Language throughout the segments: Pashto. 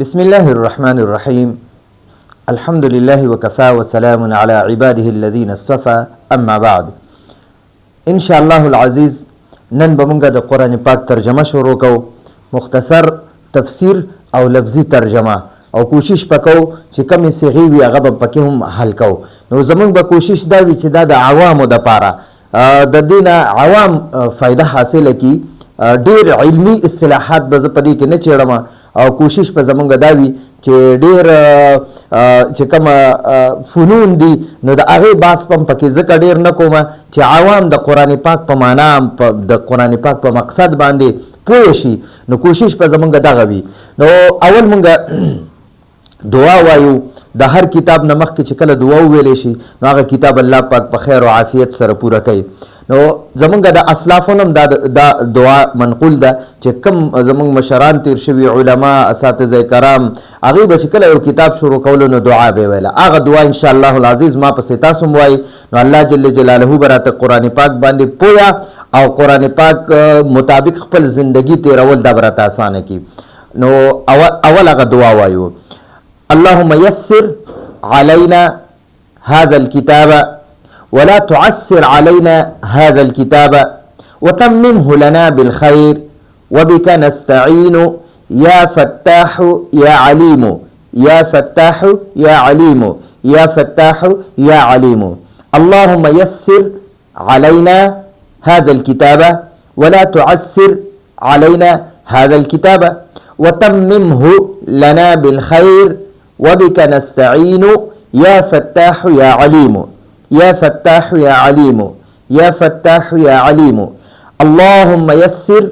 بسم الله الرحمن الرحيم. الحمد لله وكفى وسلام على عباده الذين اصطفى. اما بعد. ان شاء الله العزيز نن به مونږ د قرآن پاک ترجمه شروع کوو، مختصر تفسیر او لفظي ترجمه، او کوشش پکو چې کمې صیغې وي هغه به پکې هم حل کوو. نو زمونږ به کوشش دا وي چې دا د عوامو دپاره، د دې نه عوام فایده حاصله کړي. ډېر علمي اصطلاحات به زه په دې کې نه چېړم، او کوشش به زمونږ دا وي چې ډېر چې کوم فنون دي نو د هغې بحث به هم پکې ځکه ډېر نه کوم چې عوام د قرآن پاک په معنا، د قرآن پاک په مقصد باندې پوه شي. نو کوشش به زمونږ دغه وي. نو اول مونږ دعا وایو. د هر کتاب نه مخکې چې کله دعا وویلی شي نو هغه کتاب الله پاک په خیر او عافیت سره پوره کوي. نو زمونږ د اسلافو نه هم دا دعا منقول ده چې کوم زمونږ مشران تیر شوي، علما، اساتذه کرام، هغوی به چې کله یو کتاب شروع کولو نو دعا به یې ویله. هغه دعا ان شاء الله العزیز ما پسې تاسو هم وایي، نو الله جل جلاله به راته قرآن پاک باندې پوهه او قرآن پاک مطابق خپل زندگی تیرول دا به راته اسانه کړي. نو اول هغه دعا وایو: اللهم يسر علينا هذا الكتاب ولا تعسر علينا هذا الكتاب وتممه لنا بالخير وبك نستعين يا فتاح يا عليم، يا فتاح يا عليم، يا فتاح يا عليم. اللهم يسر علينا هذا الكتاب ولا تعسر علينا هذا الكتاب وتممه لنا بالخير وبك نستعين يا فتاح يا عليم، يا فتاح يا عليم، يا فتاح يا عليم. اللهم يسر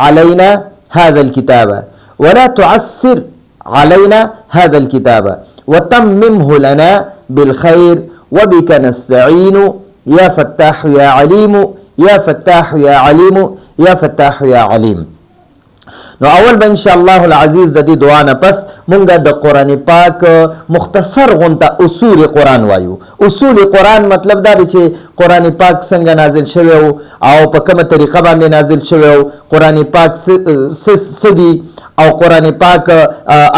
علينا هذا الكتاب ولا تعسر علينا هذا الكتاب وتممه لنا بالخير وبك نستعين يا فتاح يا عليم، يا فتاح يا عليم، يا فتاح يا عليم. نو اول به ان شاء الله العزیز د دې دعا نه پس مونږ د قرآن پاک مختصر غونته اصول قرآن وایو. اصول قرآن مطلب دا دی چې قرآن پاک څنګه نازل شوی او په کومه طریقه باندې نازل شوی و، قرآن پاک څه دي، او قرآن پاک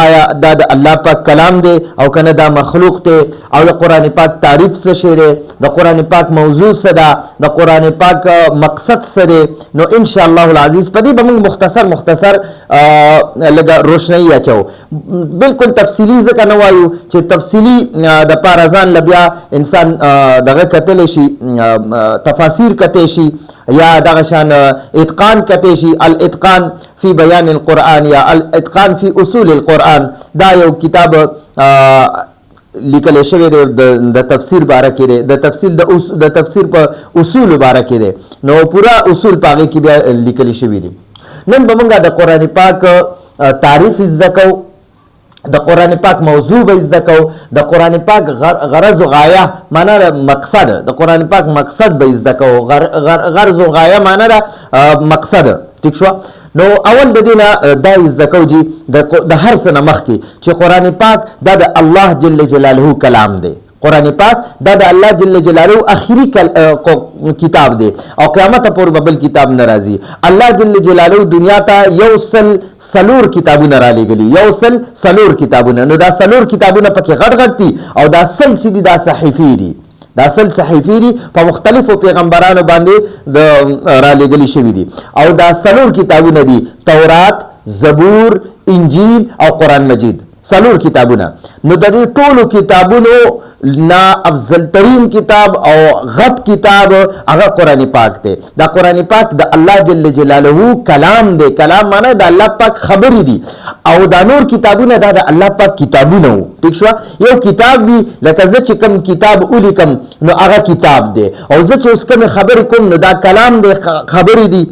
آیا دا د الله پاک کلام دی او که نه دا مخلوق دی، او د قرآن پاک تعریف څه شی دی، د قرآن پاک موضوع څه ده، د قرآن پاک مقصد څه دی. نو ان شاء الله العزیز په دې به موږ مختصر مختصر لږه روشنایي اچوو. بالکل تفصیلي ځکه نه وایو چې تفصیلي د پاره ځان له بیا انسان دغه کتلی شي، تفاسیر کتی شي، یا دغه شان اتقان کتی شي، الاتقان فی بیان القرآن یا الاتقان فی اصول القرآن، دا یو کتاب لیکل شوی دی، د تفسیر باره کې دی، د تفسیر په اصول باره کې دی. نو پورا اصول په هغې کې بیا لیکل شوي دي. نن به موږ د قرآن پاک تعریف زده کوو، د قرآن پاک موضوع به زده کوو، د قرآن پاک غرض و غایه معنا ده مقصد، د قرآن پاک مقصد به زده کوو. غرض و غایه معنا ده مقصد، ټیک شوه؟ نو اول د دې نه دا زده کوو چې د هر څه نه مخکې چې قرآن پاک دا د الله جل جلاله کلام دی. قرآن پاک دا د الله جل جلاله اخیری کتاب دی او قیامت پورې به بل کتاب نه راځي. الله جل جلاله دنیا ته 104 کتابونه را لېږلي، 104 کتابونه. نو دا څلور کتابونه پکې غټ غټ دي او دا 100 چې دي دا صحیفې دي، دا 100 صحیفې دي په مختلفو پیغمبرانو باندې د را لېږلي شوي دي. او دا څلور کتابونه دي: تورات، زبور، انجیل او قرآن مجید، څلور کتابونه. نو د دې ټولو کتابونو نا افضل ترین کتاب او غټ کتاب هغه قرآن پاک دی. دا قرآن پاک د الله جل جلاله کلام دی. کلام معنی د الله پاک خبرې دي، او دا نور کتابونه دا د الله پاک کتابونه وو، ټیک شوه؟ یو کتاب وي، لکه زه چې کوم کتاب ولیکم نو هغه کتاب دی، او زه چې اوس کومې خبرې کوم نو دا کلام دی، خبرې دي.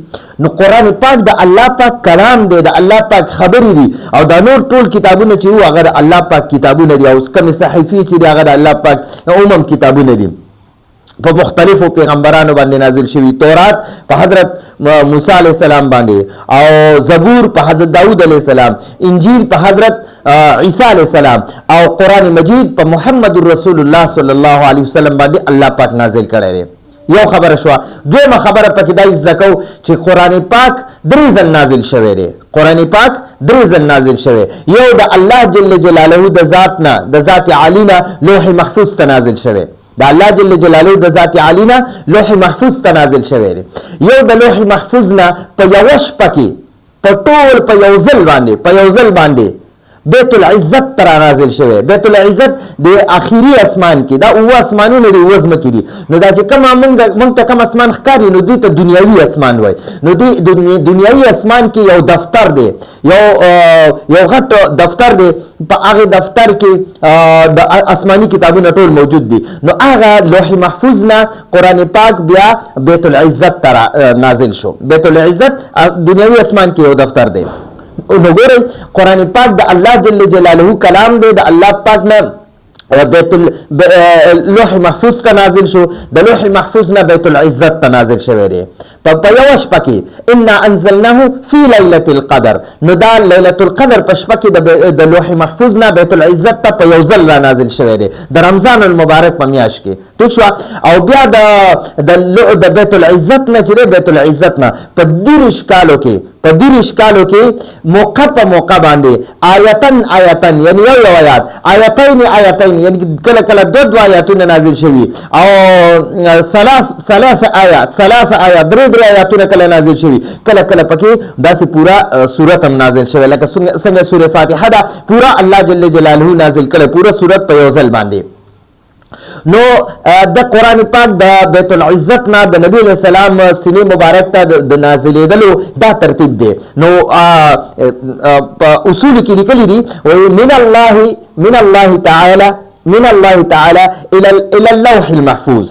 نو قرآن پاک د الله پاک کلام دی، د الله پاک خبرې دي، او دا نور ټول کتابونه چې وو هغه د الله پاک کتابونه دي، او اوس کومې صحیفې چې دي هغه د الله پاک عموم کتابونه دي، په مختلفو پیغمبرانو باندې نازل شوي. تورات په حضرت موسی علیه السلام باندې، او زبور په حضرت داود علیه السلام، انجیل په حضرت عیسی علیه السلام، او قرآن مجید په محمد رسول الله صلی الله علیه وسلم باندې الله پاک نازل کړی دی. یو خبره شوه. دویمه خبره پکې دا زده کوو چې قرآن پاک درې ځل نازل شوی دی. قرآن پاک درې ځل نازل شوی. یو د الله جل جلاله د ذات نه، د ذات عالی نه لوح محفوظ ته نازل شوی. د الله جل جلاله د ذات عالی نه لوح محفوظ ته نازل شوی دی. یو د لوح محفوظ نه په یوه شپه کې په ټول په یو ځل باندې، په یو ځل باندې بیت العزت ته را نازل شوی. بیت العزت د اخیری اسمان کې، دا اووه اسمانونه دي، اووه ځمکې دي. نو دا چې کوم مونږ ته کوم اسمان ښکاري نو دوی ته دنیوي اسمان وایي. نو دوی دنیوي اسمان کې یو دفتر دی، یو غټ دفتر دی. په هغه دفتر کې د آسماني کتابونه ټول موجود دي. نو هغه لوح محفوظ نه قرآن پاک بیا بیت العزت ته نازل شو. بیت العزت دنیوي اسمان کې یو دفتر دی. نو ګورئ قرآن پاک د الله جل جلاله کلام دی. د الله پاک نه بیت لوح محفوظ ته نازل شو، د لوح محفوظ نه بیت العزت ته نازل شوی دی په یوه شپه کې. انا انزلناه فی لیلة القدر. نو دا لیلة القدر په شپه کې د لوح محفوظ نه بیت العزت ته په یو ځل را نازل شوی دی، د رمضان المبارک په میاشت کې. ټیک شوه. او بیا د بیت العزت نه چې دی، بیت العزت نه په 30 کالو کې، په 30 کالو کې موقع په موقع باندې آیتن آیتن، یعنی یو یو آیات، آیتین آیتین، یعنی کله کله دوه دوه آیاتونه نازل شوي، او ثلاث ثلاث آیات، ثلاث آیات، درې درې آیاتونه کله نازل شوي، کله کله پکې داسې پورا سورت هم نازل شوی. لکه څنګه سورة فاتحه ده، پورا الله جل جلاله نازل کړی پورا سورت په یو ځل باندې. نو د قرآن پاک د بیت العزت نه د نبی علیہ السلام سینې مبارک ته د نازلېدلو دا ترتیب دی. نو په اصول کې لیکلي دي، وایي من الله، من الله تعالی، من الله تعالی الى اللوح المحفوظ،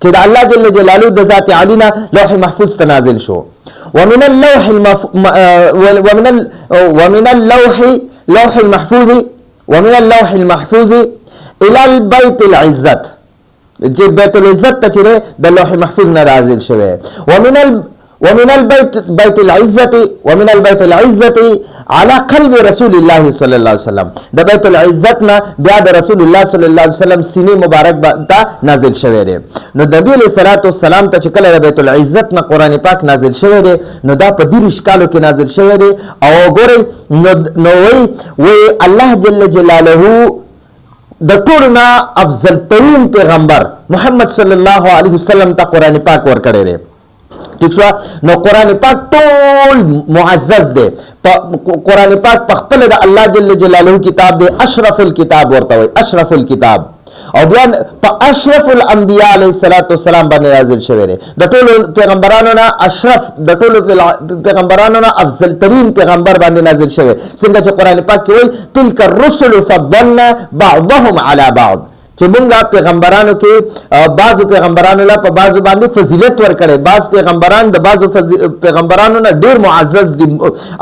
چې د الله جل جلاله د ذات عالی نه لوح محفوظ ته نازل شو. ومن اللوح المف... ومن ال... ومن اللوح لوح المحفوظ، ومن اللوح المحفوظ الى البيت العزت، چې بیت العزت ته چې دی د لوح محفوظ نه نازل شوی. ومن البيت بيت العزة، ومن البيت العزة على قلب رسول الله صلى الله عليه وسلم، د بیت العزت نه بیا د رسول الله صلی الله علیه وسلم سینې مبارک ته نازل شوی دی. نو د نبی علیه الصلاة والسلام ته چې کله د بیت العزت نه قرآن پاک نازل شوی دی، نو دا په 30 کالو کې نازل شوی دی. او ګورئ نو وایي الله جل جلاله د ټولو نه افضل ترین پیغمبر محمد صلی الله علیه وسلم ته قرآن پاک ورکړی دی. ټیک شوه. نو قرآن پاک ټول معزز دی. قرآن پاک په خپله د الله جل جلاله کتاب دی، اشرف الکتاب ورته وایي، اشرف الکتاب. او بیا په اشرف الانبیاء علیه الصلاة والسلام باندې نازل شوی دی. د ټولو پیغمبرانو نه اشرف، د ټولو پیغمبرانو نه افضل ترین پیغمبر باندې نازل شوی. څنګه چې قرآن پاک کې وایي تلک الرسل فضلنا بعضهم على بعض، چې مونږه پیغمبرانو کې بعضو پیغمبرانو له په بعضو باندې فضیلت ورکړی. بعض پیغمبران د بعضو پیغمبرانو نه ډېر معزز دي،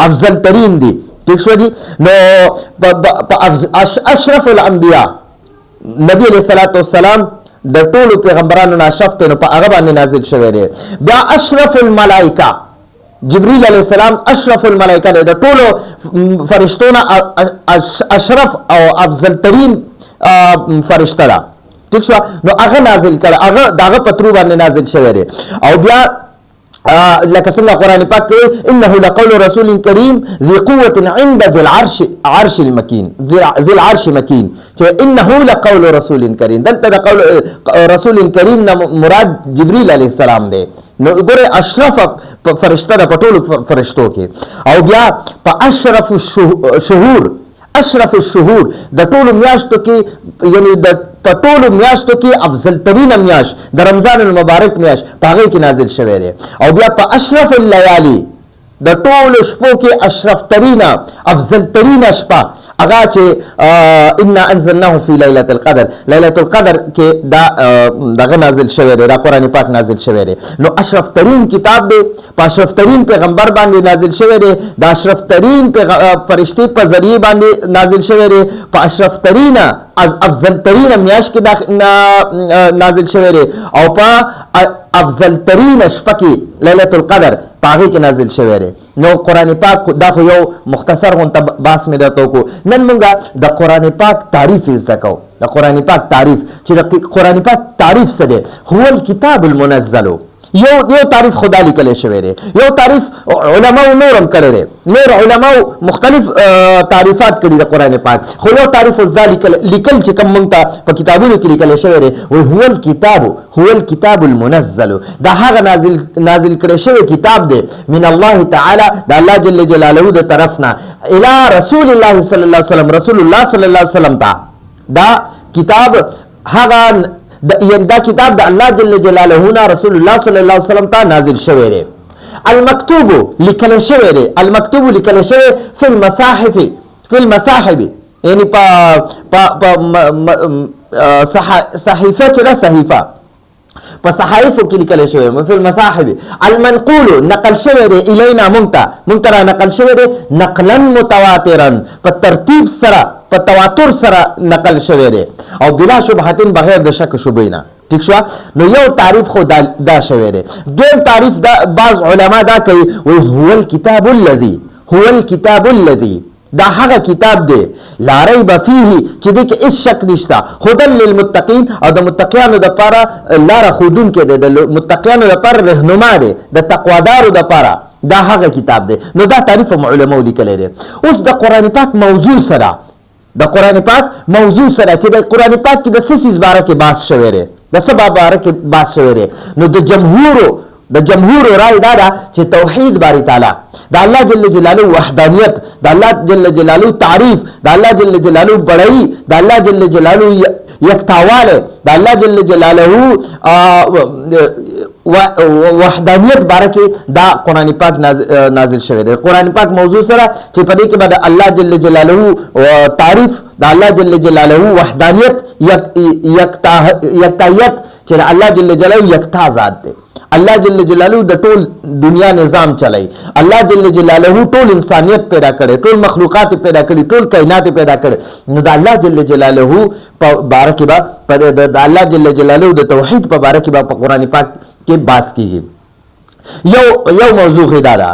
افضل ترین دي. ټیک شو دي. نو په اشرف الانبیاء نبی علیہ الصلوۃ والسلام د ټولو پیغمبرانو نه اشرف دی، نو په هغه باندې نازل شوی دی. بیا اشرف الملائکه جبرئیل علیہ السلام اشرف الملائکه دی، د ټولو فرشتو نه اشرف او افضل ترین فرشته ده. ټیک شو. نو هغه نازل کړه، هغه د هغه په ترو باندې نازل شوی دی. او بیا لکه څنګه قرآن پاک کې وایي انه لقول رسول کریم ذي قوة عند ذي العرش، عرش المکین، ذي العرش مکین، چې انه لقول رسول کریم. دلته د قول رسول کریم نه مراد جبرئیل علیه السلام دی. نو ګوره اشرف فرشته ده په ټولو فرشتو کې. او بیا په اشرف الشهور، اشرف الشهور د ټولو میاشتو کې، یعنی د په ټولو میاشتو کې افضل ترین میاشت د رمضان المبارک میاشت په هغې کې نازل شوی دی. او بیا په اشرف اللیالي د ټولو شپو کې اشرف ترینه افضل ترینه شپه هغه چې انا انزلناه فی لیلة القدر، لیلة القدر کې دا دغه نازل شوی دی، دا قرآن پاک نازل شوی دی. نو اشرف ترین کتاب دی، په اشرف ترین پیغمبر باندې نازل شوی دی، د اشرف ترین فرشتې په ذریعه باندې نازل شوی دی، په اشرف ترینه افضل ترین میاشت کې نازل شوی دی، او په افضل ترین شپه کې لیلة القدر په هغې کې نازل شوی دی. نو قرآن پاک دا خو یو مختصر غونته بحث مې درته وکړو. نن موږ د قرآن پاک تعریف زده کوو. د د قرآن پاک تعریف، چې د قرآن پاک تعریف څه دی؟ هو الکتاب المنزل. یو یو تعریف خدا لیکل شوی دی، یو تعریف علماو نور هم کړی دی، نور علماو مختلف تعریفات کړي د قرآن پاک، خو یو تعریف اوس دا لیکل چې کوم مونږ ته په کتابونو کې لیکل شوی دی، وایي هو الکتاب، هو الکتاب المنزل، دا هغه نازل کړی شوی کتاب دی من الله تعالی، د الله جل جلاله د طرف نه، الی رسول الله صلی الله علیه وسلم، رسول الله صلی الله علیه وسلم ته دا کتاب، هغه دا کتاب د الله جل جلاله نه رسول الله صلی الله علیه وسلم ته نازل شوی دی. المکتوب لیکل شوی دی، المکتوب لیکل شوی فی المصاحف، فی المصاحب، یعنی په په صحیفه چې ده، صحیفه په صحایفو کې لیکل شوی، فی المصاحب المنقول نقل شوی دی، الینا مونږ ته، مونږ ته را نقل شوی دی، نقلا متواترا، په ترتیب سره، په تواتر سره نقل شوی دی، او بلا شبهتین، بغیر د شک شبهې نه. ټیک شو؟ نو یو تعریف خو دا شوی دی. دویم تعریف دا بعض علما دا کوي، وایي هو الکتاب الذي، هو الکتاب الذي، دا هغه کتاب دی، لا ریب فیه، چې دې کې هیڅ شک نشته، هدى للمتقین، او د متقیانو دپاره لاره ښودونکی دی، د متقیانو دپاره رهنما دی، د تقوادارو دپاره دا هغه کتاب دی. نو دا تعریف هم علماو لیکلی دی. اوس د قرآن پاک موضوع سره، د قرآن پاک موضوع سره چې د قرآن پاک کې د څه څیز باره کې بحث شوی دی، د څه باره کې بحث شوی دی، نو د جمهور رای دا ده چې توحید باری تعالی، د الله جل جلاله وحدانیت، د الله جل جلاله تعریف، د الله جل جلاله بڑای، د الله جل جلاله یکتاواله، د الله جل جلاله وحدانیت باره کې دا قرآن پاک نازل شوی دی. قرآن پاک موضوع سره چې په دې کې به د الله جل جلاله تعریف، د الله جل جلاله وحدانیت، یکتایت، چې الله جل جلاله یکتا ذات دی، الله جل جلاله د ټول دنیا نظام چلای، الله جل جلاله ټول انسانیت پیدا کړي، ټول مخلوقات پیدا کړي، ټول کائنات پیدا کړي. نو د الله جل جلاله په باره کې به، د الله جل جلاله د توحید په باره کې به په قرآن پاک کې بحث کیږي. یو یو موضوع دا ده.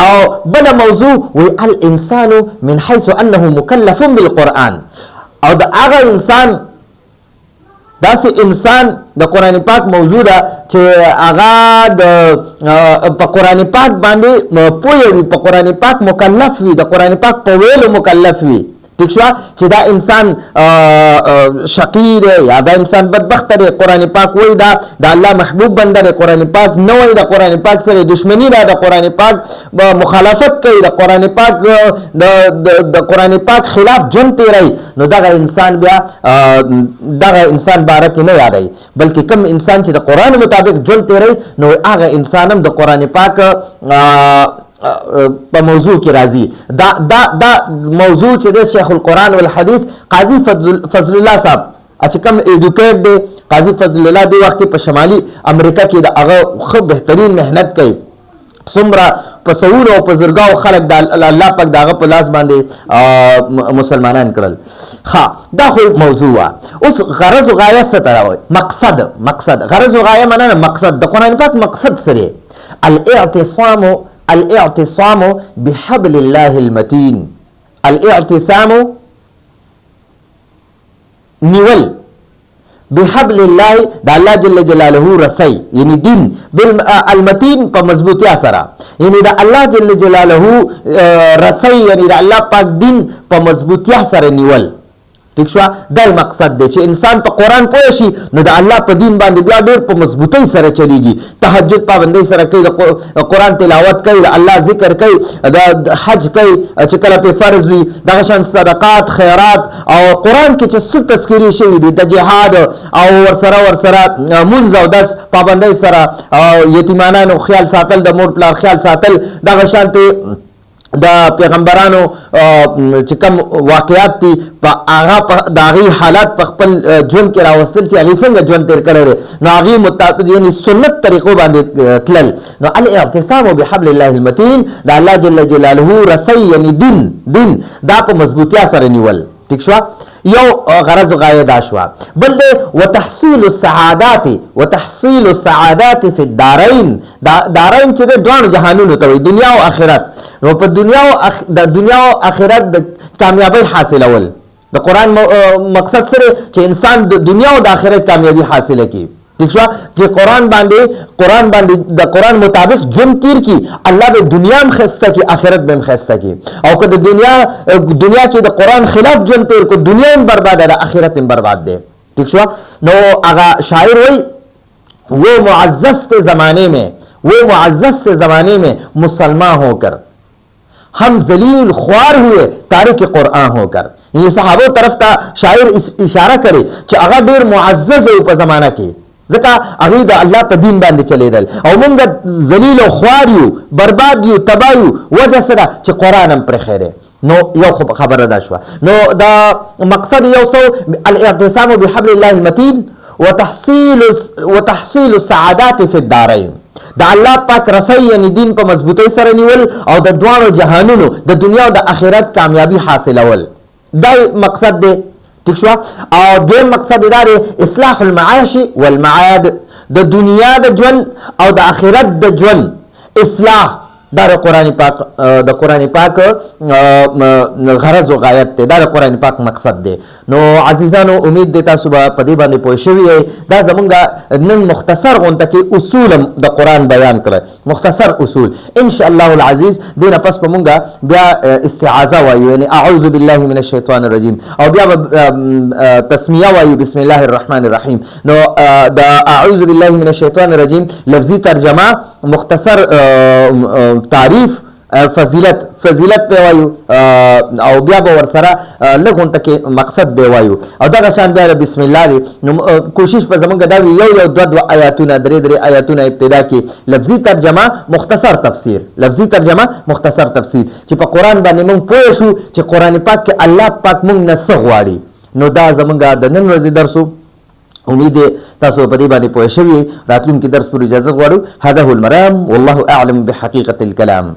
او بل موضوع وی الانسان من حيث انه مکلف بالقرآن، او د هغه انسان، داسې انسان د قرآن پاک موضوع ده چې هغه د په قرآن پاک باندې پوه وي، په قرآن پاک مکلف وي، د قرآن پاک په ویلو مکلف وي. ټیک شوه؟ چې دا انسان شقی دی یا دا انسان بدبخت دی، قرآن پاک وایي دا د الله محبوب بنده دی، قرآن پاک نه وایي د قرآن پاک سره دشمنی ده، د قرآن پاک مخالفت کوي، د قرآن پاک د قرآن پاک خلاف ژوند تیروي، نو دغه انسان بیا دغه انسان باره کې نه یادوي، بلکې کوم انسان چې د قرآن مطابق ژوند تیروي، نو هغه انسان هم د قرآن پاک په موضوع کې راځي. دا دا دا موضوع چې د شیخ القرآن والحدیث قاضي فضل الله صاحب چې کوم ایډوکیټ دی، قاضي فضل الله، دی وخت کې په شمالي امریکا کې د هغه ښه بهترین محنت کوي، څومره په سوونو او په زرګاو خلک د الله پاک د هغه په لاس باندې مسلمانان کړل. ښه، دا خو موضوع وه. اوس غرض و غایه څه ته راوایي؟ مقصد، مقصد، غرض و غایه معنا نه، مقصد، د قرآن پاک مقصد څه دی؟ الاعتصام، الاعتصام بحبل الله المتین. الاعتصام نیول، بحبل الله، د الله جل جلاله رسي، یعنی دین، المتین، په مضبوطیا سره، یعنی د الله جل جلاله رسي، یعنی د الله پاک دین په مضبوطیا سره نیول. ټیک شو؟ دا مقصد دی چې انسان په قرآن پوه شي، نو د الله په دین باندې بیا ډېر په مضبوطۍ سره چلیږي، تهجد پابندۍ سره کوي، د قرآن تلاوت کوي، د الله ذکر کوي، د حج کوي چې کله په فرض وي، دغه شان صدقات، خیرات، او قرآن کې چې څه تذکرې شوي دي د جهاد او ورسره مونځ او دس پابندۍ سره، او یتیمانانو خیال ساتل، د مور پلار خیال ساتل، دغه شان ته د پیغمبرانو چې کوم واقعات دي، په هغه د هغې حالات په خپل ژوند کې راوستل چې هغې څنګه ژوند تېر کړی دی، نو هغې مطابق، یعنی سنت طریقو باندې تلل. نو الاعتصام بحبل الله المتین، د الله جل جلاله رسي، یعنی دین دا په مضبوطیا سره نیول. ټیک شوه؟ یو غرض غایه دا شوه. بل دی وتحصیل السعادات، وتحصیل السعادات فی الدارین. دا دارین چې د دواړو جهانونو ته وایي، دنیا او آخرت. نو په دنیا او د دنیا او آخرت د کامیابی حاصلول. د قرآن مقصد سره چې انسان د دنیا او د آخرت کامیابی حاصله کړي. ٹھیک شو؟ چې قرآن باندې د قرآن مطابق ژوند تیر کی، الله به دنیا هم ښایسته کی، آخرت به هم ښایسته کی. او که د دنیا کې د قرآن خلاف ژوند تیر کو، دنیا هم برباد ده، آخرت هم برباد ده. ٹھیک شو؟ نو هغه شاعر وایي، وہ معزز تھے زمانے میں، وہ معزز تھے زمانے میں مسلمان ہو کر، ہم ذلیل خوار ہوئے تارک قرآن ہو کر. یعنی صحابه طرف ته شاعر اشاره کړي چې هغه ډیر معزز وو په زمانہ کې، ځکه هغه د الله په دین باندې چلیدل، او مونږ ذلیل او خوار یو، برباد یو، تباه یو. وجه څه ده؟ چې قرآن هم پرېښی دی. نو یو خبره دا شوه. نو دا مقصد یو څو الاعتصام بحبل الله المتین وتحصیل السعادات فی الدارین، د الله پاک رسۍ یعنی دین په مضبوطۍ سره نیول او د دواړو جهانونو، د دنیا او د آخرت کامیابی حاصلول، دا مقصد دی. ټیک شو؟ او دویم مقصد دا دی اصلاح المعاش والمعاد، د دنیا د ژوند او د آخرت د ژوند اصلاح، دا د قرآن پاک د قرآن پاک غرض او غایت دی، دا د قرآن پاک مقصد دی. نو عزیزانو، امید دی تاسو به په دې باندې پوه شوي یئ. دا زمونږ نن مختصر غونته کې اصول د قرآن بیان کړل، مختصر اصول. ان شاء الله العزیز دې نه پس به مونږ بیا استعاذه وایو، یعنی اعوذ بالله من الشیطان الرجیم، او بیا به تسمیه وایو، بسم الله الرحمن الرحیم. نو د اعوذ بالله من الشیطان الرجیم لفظي ترجمه، مختصر تعریف، فضیلت به وایو او بیا به ورسره لږ غونته کې مقصد به وایو، او دغه شان بیا بسم الله دی. نو کوشش به زمونږ دا وي یو یو، دوه دوه آیاتونه، درې درې آیاتونه ابتدا کې لفظي ترجمه، مختصر تفسیر، لفظي ترجمه، مختصر تفسیر، چې په قرآن باندې مونږ پوه شو چې قرآن پاک کې الله پاک مونږ نه څه غواړي. نو دا زمونږ د نن ورځې درس و. امید تاسو په دې باندې پوه شوي. راتلونکي درس پورې اجازه غواړو. هذا هو المرام والله اعلم بحقيقة الكلام.